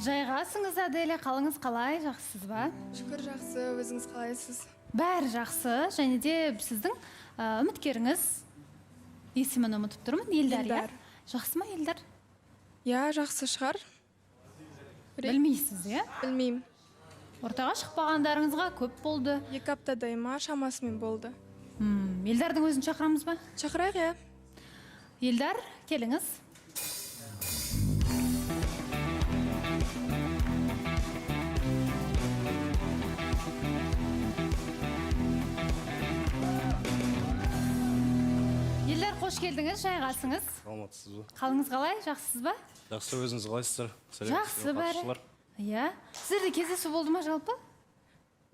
Жайғасыңыз, Аделя, қалыңыз қалай, жақсысыз ба? Шүкір, жақсы, өзіңіз қалайсыз? Бәрі жақсы. Және де сіздің үміткеріңіз, есімін ұмытып тұрмын, Елдар, иә? Елдар. Жақсы ма, Елдар? Иә, жақсы шығар. Білмейсіз, иә? Білмеймін. Ортаға шықпағандарыңызға көп болды. 2 аптадай ма шамасымен болды. Елдардың өзін шақырамыз ба? Шақырайық, иә. Елдар, келіңіз. Елдар, қош келдіңіз, жайғасыңыз. Саламатсыз ба? Қалыңыз қалай, жақсысыз ба? Жақсы, өзіңіз қалайсыздар? Жақсы бәрі. Иә. Сіздерде кездесу болды ма жалпы?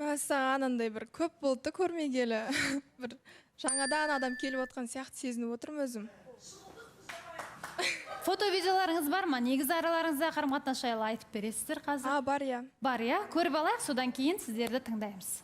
Мәссаған, андай бір көп болды да көрмегелі. Бір жаңадан адам келіп отқан сияқты сезініп отырмын өзім. Фото видеоларыңыз бар ма? Негізі араларыңызда қарым-қатынас жайлы айтып бересіздер қазір. А, бар, иә. Бар, иә. Көріп алайық, содан кейін сіздерді тыңдаймыз.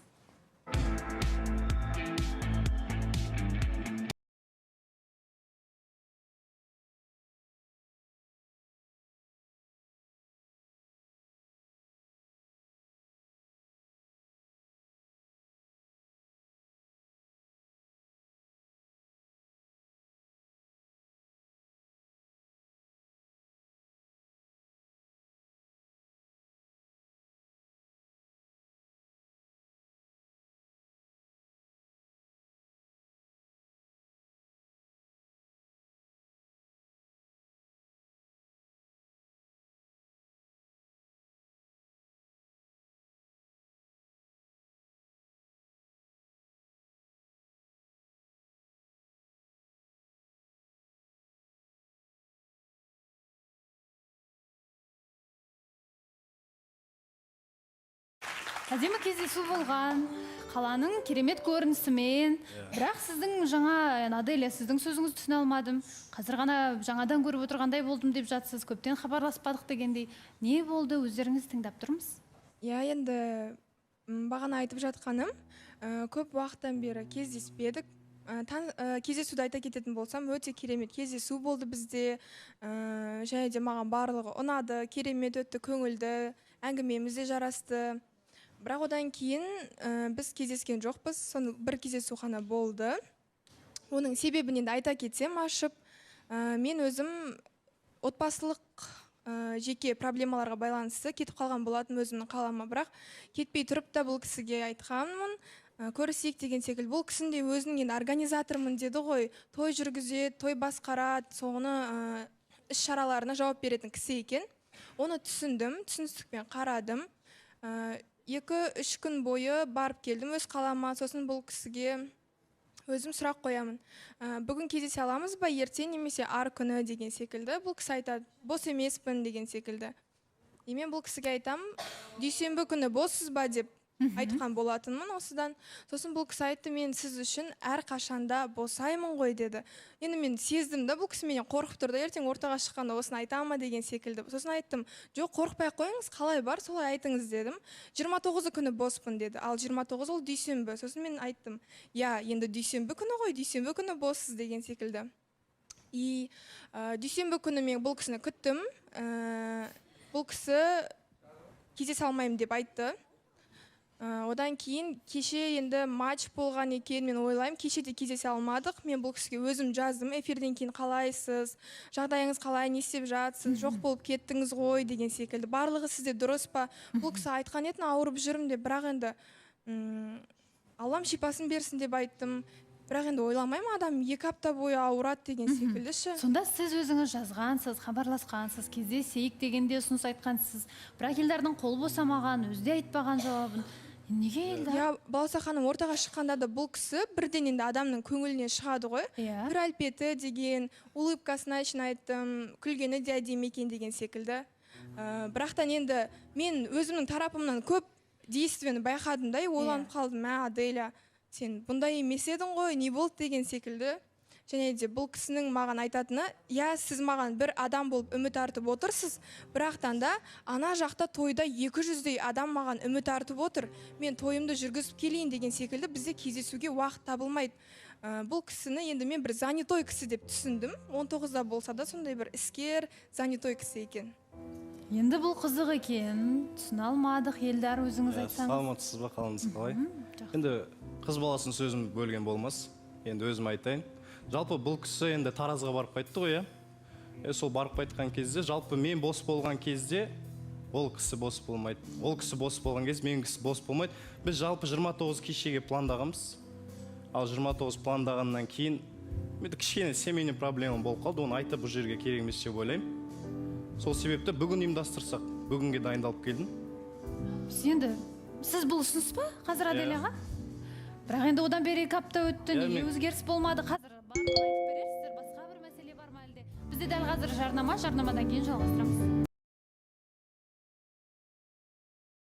Әдемі кездесу болған, қаланың керемет көрінісімен. Бірақ сіздің жаңа, Аделя, сіздің сөзіңізді түсіне алмадым. Қазір ғана жаңадан көріп отырғандай болдым деп жатсыз, көптен хабарласпадық дегендей. Не болды, өздеріңіз тыңдап тұрмыз? Иә, енді бағана айтып жатқаным, көп уақыттан бері кездеспедік. Кездесуді айта кететін болсам, өте керемет кездесу болды бізде. Және де маған барлығы ұнады, керемет өтті, көңілді, әңгімеміз де жарасты. Бірақ одан кейін біз кездескен жоқпыз, соны бір кездесу ғана болды. Оның себебін енді айта кетсем ашып, мен өзім отбасылық жеке проблемаларға байланысты кетіп қалған болатын өзімнің қалама. Бірақ кетпей тұрып та бұл кісіге айтқанмын, көрісейік деген секілді. Бұл кісінің де өзінің енді организатормын деді ғой, той жүргізеді, той басқарады, соны іс шараларына жауап беретін кісі екен. Оны түсіндім, түсіністікпен қарадым. 2-3 күн бойы барып келдім өз қалама, сосын бұл кісіге өзім сұрақ қоямын. Бүгін кездесе аламыз ба, ертең немесе ар күні деген секілді. Бұл кісі айтады, бос емеспін деген секілді. И мен бұл кісіге айтам, дүйсенбі күні боссыз ба деп айтқан болатынмын осыдан. Сосын бұл кісі айтты, мен сіз үшін әрқашанда босаймын ғой деді. Енді мен сездім да, бұл кісі менен қорқып тұр да, ертең ортаға шыққанда осыны айта ма деген секілді. Сосын айттым, жоқ, қорықпай ақ қойыңыз, қалай бар, солай айтыңыз дедім. 29 күні боспын деді. Ал 29 ол дүйсенбі. Сосын мен айттым, иә, енді дүйсенбі күні ғой, дүйсенбі күні боссыз деген секілді. И дүйсенбі күні мен бұл кісіні күттім. Бұл кісі кездесе алмаймын деп айтты. Одан кейін кеше енді матч болған екен, мен ойлаймын, кеше де кездесе алмадық. Мен бұл кісіге өзім жаздым, эфирден кейін қалайсыз, жағдайыңыз қалай, не істеп жатсыз, жоқ болып кеттіңіз ғой деген секілді. Барлығы сізде дұрыс па? Бұл кісі айтқан еді, ауырып жүрмін деп, бірақ енді Аллам шипасын берсін деп айттым. Бірақ енді ойламаймын, адам 2 апта бойы ауырады деген секілді ше. Сонда сіз өзіңіз жазғансыз, хабарласқансыз, кездесейік дегенде ұсыныс айтқансыз. Бірақ Елдардың қол босамаған, өзі де айтпаған жауабын. Неге Елдар? Иә, Балауса ханым, ортаға шыққанда да бұл кісі бірден енді адамның көңілінен шығады ғой. Бір әлпеті деген, улыбкасына шын айттым, күлгені де әдемі екен деген секілді. Бірақтан енді мен өзімнің тарапымнан көп действиені байқадым да, ойланып қалдым, мә, Аделя, сен бұндай емес едің ғой, не болды деген секілді. Және де бұл кісінің маған айтатыны, иә, сіз маған бір адам болып үміт артып отырсыз, бірақтан да ана жақта тойда 200-дей адам маған үміт артып отыр, мен тойымды жүргізіп келейін деген секілді бізде кездесуге уақыт табылмайды. Бұл кісіні енді мен бір занятой кісі деп түсіндім. 19-да болса да сондай бір іскер, занятой кісі екен. Енді бұл қызық екен, түсіне алмадық. Елдар, өзіңіз Иә, айтсаңыз. Саламатсыз ба, қалыңыз қалай? Жақсы. Енді қыз баласының сөзін бөлген болмас, енді өзім айтайын. Жалпы бұл кісі енді Таразға барып қайтты ғой, иә. Сол барып қайтқан кезде, жалпы мен бос болған кезде ол кісі бос болмайды, ол кісі бос болған кезде мен кісі бос болмайды. Біз жалпы 29 кешеге пландағанбыз. Ал 29 пландағаннан кейін енді кішкене семейный проблема болып қалды, оны айтып бұл жерге керек емес деп ойлаймын. Сол себепті бүгін ұйымдастырсақ, бүгінге дайындалып келдім. Біз енді, сіз бұл ұсыныс па қазір Иә. Аделяға? Бірақ енді одан бері 2 апта өтті. Иә, Неге мен- өзгеріс болмады? Қазір барлығын айтып берерсіздер. Басқа бір мәселе бар ма әлде? Бізде дәл қазір жарнама, жарнамадан кейін жалғастырамыз.